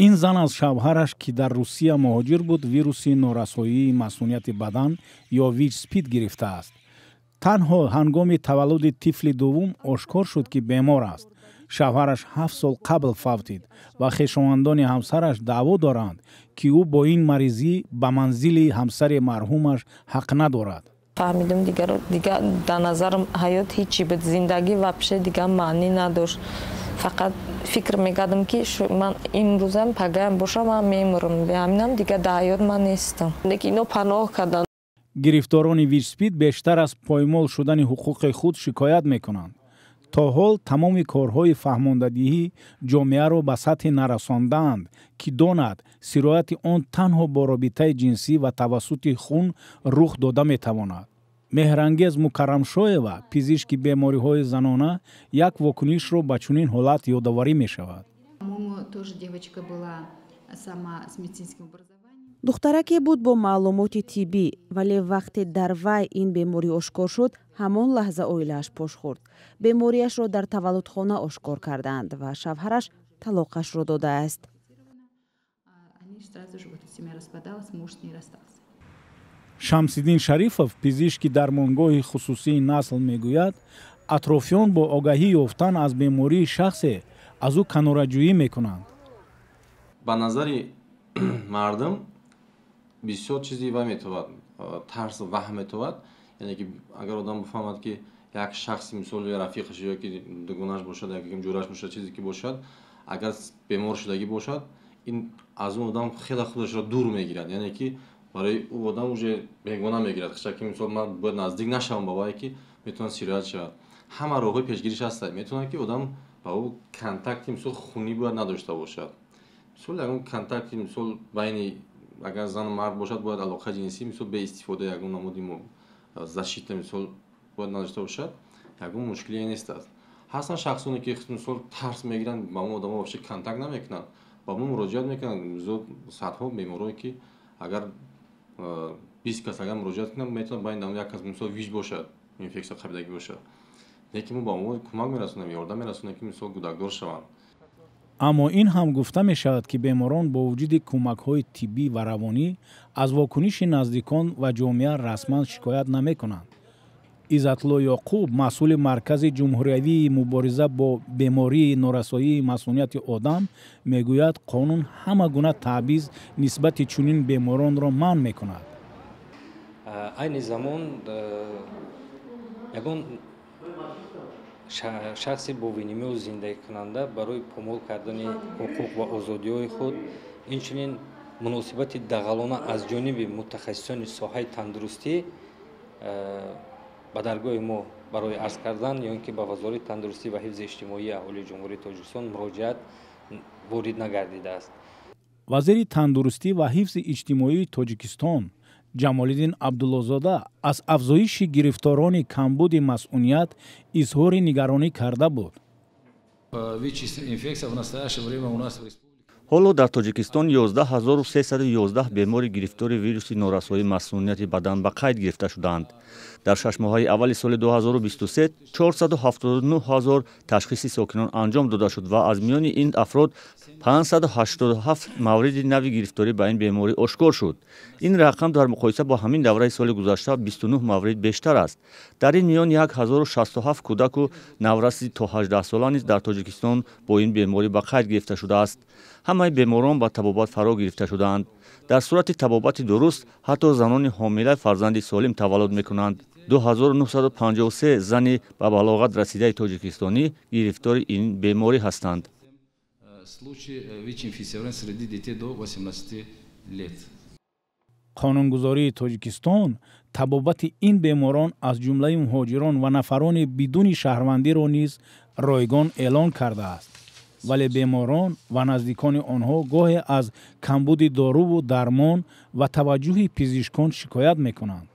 Ин зан аз шавҳараш, ки дар Русия муҳоҷир буд, вируси норасоии масунияти бадан ё ВИЧ-СПИД гирифтааст. Танҳо ҳангоми таваллуди тифли дуввум ошкор шуд, ки бемор аст. Шавҳараш 7 сол қабл фавтид ва хешовандони ҳамсараш даъво доранд, ки ӯ бо ин маризӣ ба манзили ҳамсари марҳумаш ҳақ надорад. Фаҳмидум, дигар дар назарам ҳаёт ҳичи буд, зиндагӣ вообще дигар маънӣ надошт. Фақат фикр мекардам, ки ман имрӯзам, пагаям бошам, ман мемурам, ҳаминам дигар дар ҳаёт ман нестам. Лекин ино паноҳ карданд. Гирифторони ВИЧ-СПИД бештар аз поймол шудани ҳуқуқи худ шикоят мекунанд. То ҳол тамоми корҳои фаҳмондадиҳӣ ҷомеаро ба сатҳе нарасондаанд, ки донад, сирояти он танҳо бо робитаи ҷинсӣ ва тавассути хун рух дода метавонад. Меҳрангез Мукаррамшоева, пизишки бемориҳои занона, як вокунишро ба чунин ҳолат ёдоварӣ мешавад. Тоже девочка была сама с медицинским образованием. Духтараке буд бо маълумоти тиббӣ, вале вақте дар вай ин беморӣ ошкор шуд, ҳамон лаҳза оилааш пош хӯрд. Бемориашро дар таваллудхона ошкор кардаанд ва шавҳараш талоқашро додааст. Они сразу же, вот семья распадалась, муж с ней расстался. Шамсиддин Шарифов, пизишки дармонгоҳи хусусии «Насл», мегӯяд, атрофиён бо огаҳӣ ёфтан аз бемории шахсе аз ӯ канораҷӯӣ мекунанд. Ба назари мардум бисёр чизи вай метавад, тарс, ваҳм метавад. Яъне ки агар одам бифаҳмад, ки як шахси, мисол, рафиқаш ё ки дугонаш бошад, ё ҷӯраш бошад, чизе ки бошад, агар бемор шудагӣ бошад, ин аз он одам хеле худашро дур мегирад. Яъне ки барои ӯ одам уже бегона мегирад хиша, ки мисол ман бояд наздик нашавам ба вае, ки метавонад сироят шавад. Ҳама роҳҳои пешгириш ҳастад. Метавонад, ки одам ба ӯ контакти, мисол, хунӣ бояд надошта бошад. Мисол, ягон контакти, мисол, байни агар зану мард бошад, бояд алоқаи ҷинсӣ, мисол, бе истифодаи ягон намуди защита, мисол, бояд надошта бошад, ягон мушкилие нест аст. Ҳастанд шахсоне, ки, мисол, тарс мегиранд, ба он одамо вообще контакт намекунанд, ба мо муроҷиат мекунанд. Садҳо беморое, ки агар 20 кас агар муроҷиат кунанд, метавонад байни як кас, мисол, ВИЧ бошад, инфексия қабидагӣ бошад. Лекин мо ба онҳо кӯмак мерасонем, ёрдам мерасонем, ки, мисол, кӯдакдор шаванд. Аммо ин ҳам гуфта мешавад, ки беморон бо вуҷуди кӯмакҳои тиббӣ ва равонӣ аз вокуниши наздикон ва ҷомеа расман шикоят намекунанд. Иззатулло Ёқуб, масъули Маркази ҷумҳуриявии мубориза бо бемории норасоии масунияти одам, мегӯяд, қонун ҳама гуна таъбиз нисбати чунин беморонро манъ мекунад. Айни замон ягон шахси бо ВНМО зиндагикунанда барои помол кардани ҳуқуқ ва озодиҳои худ, инчунин муносибати дағалона аз ҷониби мутахассисони соҳаи тандурустӣ ба даргоҳи мо барои арз кардан ё ин ки ба Вазорати тандурустӣ ва ҳифзи иҷтимоии аҳолии Ҷумҳурии Тоҷикистон муроҷиат ворид нагардидааст. Вазири тандурустӣ ва ҳифзи иҷтимоии Тоҷикистон Ҷамолиддин Абдуллозода аз афзоиши гирифторони камбуди масуният изҳори нигаронӣ карда буд. ВИЧ-инфекция в настоящее время у нас в республике Ҳоло дар Тоҷикистон 11 311 бемори гирифтори вируси норасоии масунияти бадан ба қайд гирифта шудаанд. Дар 6 моҳаи аввали соли 2023 479 ҳазор ташхиси сокинон анҷом дода шуд ва аз миёни ин афрод 587 мавриди нави гирифторӣ ба ин беморӣ ошкор шуд. Ин рақам дар муқоиса бо ҳамин давраи соли гузашта 29 маврид бештар аст. Дар ин миён 1067 кӯдаку навраси то 18 сола низ дар Тоҷикистон бо ин беморӣ ба қайд гирифта шудааст. Ҳамаи беморон ба табобат фаро гирифта шудаанд. Дар сурати табобати дуруст ҳатто занони ҳомила фарзанди солим таваллуд мекунанд. 2953 зани ба балоғат расидаи тоҷикистонӣ гирифтори ин беморӣ ҳастанд. Случаи ВИЧ-инфицирования среди детей до 18 лет. Қонунгузории Тоҷикистон табобати ин беморон, аз ҷумлаи муҳоҷирон ва нафарони бидуни шаҳрвандиро низ ройгон эълон кардааст, вале беморон ва наздикони онҳо гоҳе аз камбуди доруву дармон ва таваҷҷӯҳи пизишкон шикоят мекунанд.